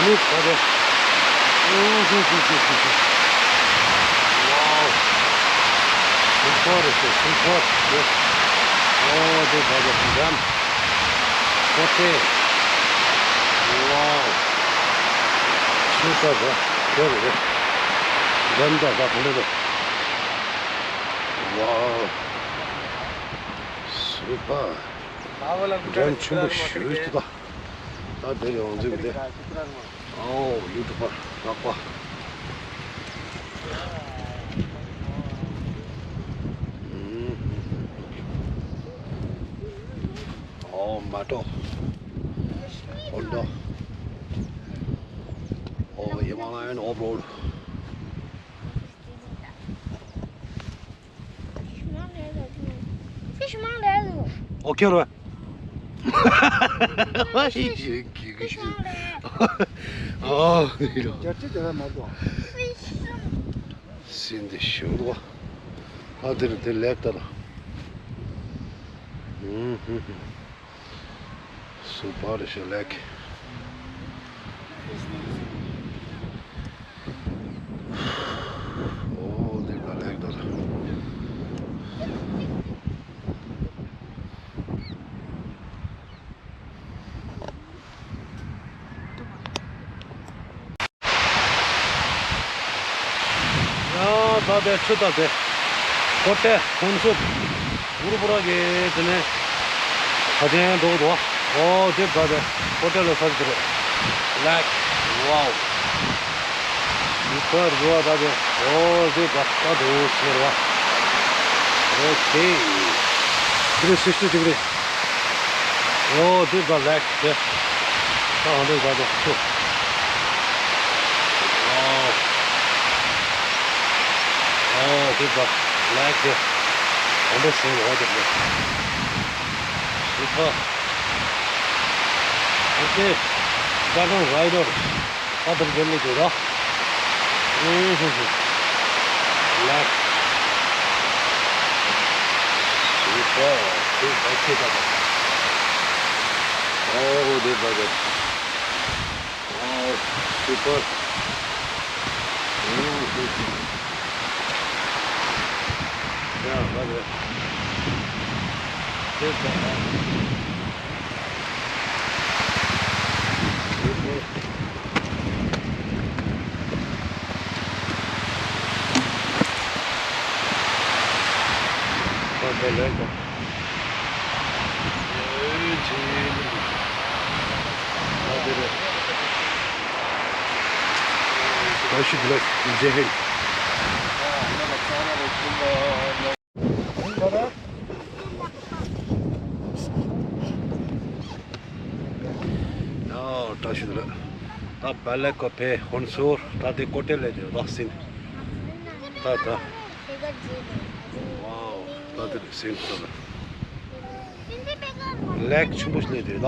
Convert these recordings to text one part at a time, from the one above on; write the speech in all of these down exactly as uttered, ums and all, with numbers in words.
Super. Wow. Super, super. Oh, this is dam. Okay. Wow. Super, super. Dam da da da. Wow. Super. འགྲམ་ཆེན་པོ་ཞེ་པོ་ཅིག་འདུག་ད་དེ་ཡོངས་འཛིན་དེ། ཨོ་ཡུ་ཊུབ་པར་ལག་པ། ཨོ་མ་ཏོ། ཧོན་ཌ། ཨོ་ཧི་མ་ལ་ཡན་ཨོཕ་རོཌ། Fish མང་ལས་ལ་འདུག Fish མང་ལས་ལ་འདུག་ཨོ་ཁེ་རོ། Fish མང་ལས། Fish མང་ལས། ཨོ་ཡོ། རྒྱལ་སྤྱི་དེ་བས་མ་འདུག Fish སིན་དེ་ཞུ་རོ། ཨ་དེར་དེ་ལེགས་ད་ར། ཧུམ་ཧུམ་ཧུམ། སུ་པར་ཞེ་ལེགས། ཨོ་འདི་ལ་ལེགས་འདུག་ཡ་ད་དེ་ཆུ་ད་དེ། ཀོ་ཊེ་ཧོན་སུར། གུ་རུ་པུ་ར་གི་དེ་ནས་ད་ཅན་འགྲོ་གི་འདུག་ཨོ་དེ་ད་དེ་ཀོ་ཊེ་ལ་ས་དེ་རེད། ལེགས། ཝའོ། ཡུ་ཀར་རུ་བ་ད་དེ། ཨོ་དེ་ད་ད་དེ་ཟེར་བ། ཨོ་ཁེ། དེ་སིག་སི་ཊི་ཌི་གྷི་རི། ཨོ་དེ་ད་ལེགས། དེ། ད་འོ་འདྲ་བཟོ་འདུག་ཆུ། ཨོ། ཨོ་དེ་ད་ལེགས་དེ། འོ་འདྲ་ཟེར་འོ་དེ་དེ། སུ་པར། ཨོ་ཁེ། ཌ་ར་གོན་རའི་ཌར། ད་དེར་འགྲོ་ལེ་དེ་ར། ཨུ་ཧུ་ཧུ། ལེགས། སུ་པར། སུ་པར་ཆེ་ད་ད། ཨོ་དེ་ད་དེ། ཨོ་སུ་པར། ཨུ་ཧུ་ཧུ། ཡ་ད་དེ། དེ་ད་ད། ཡ་བཀྲ་ཤིས་བདེ་ལེགས། ད་བལ་ལེགས་ཀོ་ཕེ་ཧོན་སུར། ད་དེ་ཀོ་ཊེ་ལ་དེ་རག་སིན། ད་ད། ཝའོ། ད་དེ་རེད་སིན་ད་ད། ལེགས་ཆེན་པོ་ཞིག་ལས་དེ་ད།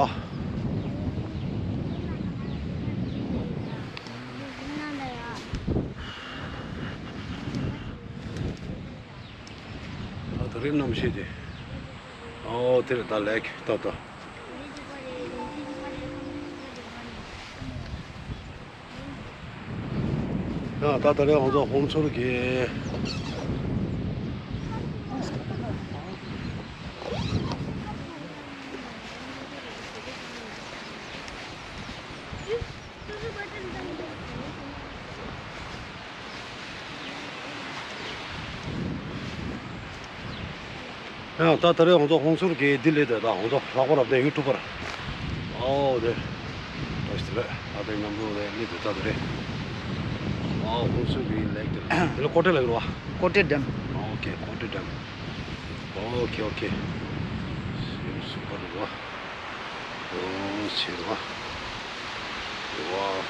ད་དེ་རིང་གནམ་གཤིས་དེ། ཨོ་དེ་རེད་ད་ལེགས་ད་ད། ཡ་ད་ད་རེས་ང་ཚོ་ཧོན་སུར་གྱི། ཡང་ད་ད་རེས་ང་ཚོ་ཧོན་སུར་གྱི་ལྡི་ལི་དེ་དང་ང་ཚོ་ལྷག་པར་དུ་ཡུ་ཊུབ་པར། ཨོ་དེ། ད་ཞིག་རེད་ད་དེ་མཉམ་དུ་རེད་ལི་དེ་ད་དེ་རེད། ཨོ་ཧོན་སུར་གྱི་ལེགས་དེ་དེ་ལ་ཀོ་ཊེ་ལ་ཡོད་ར། ཀོ་ཊེ་ཌམ། ཨོ་ཁེ་ཀོ་ཊེ་ཌམ། ཨོ་ཁེ་ཨོ་ཁེ། སུ་པར་རེད་བ། ཨོ་ཆེ་རེད་བ། ཝའོ།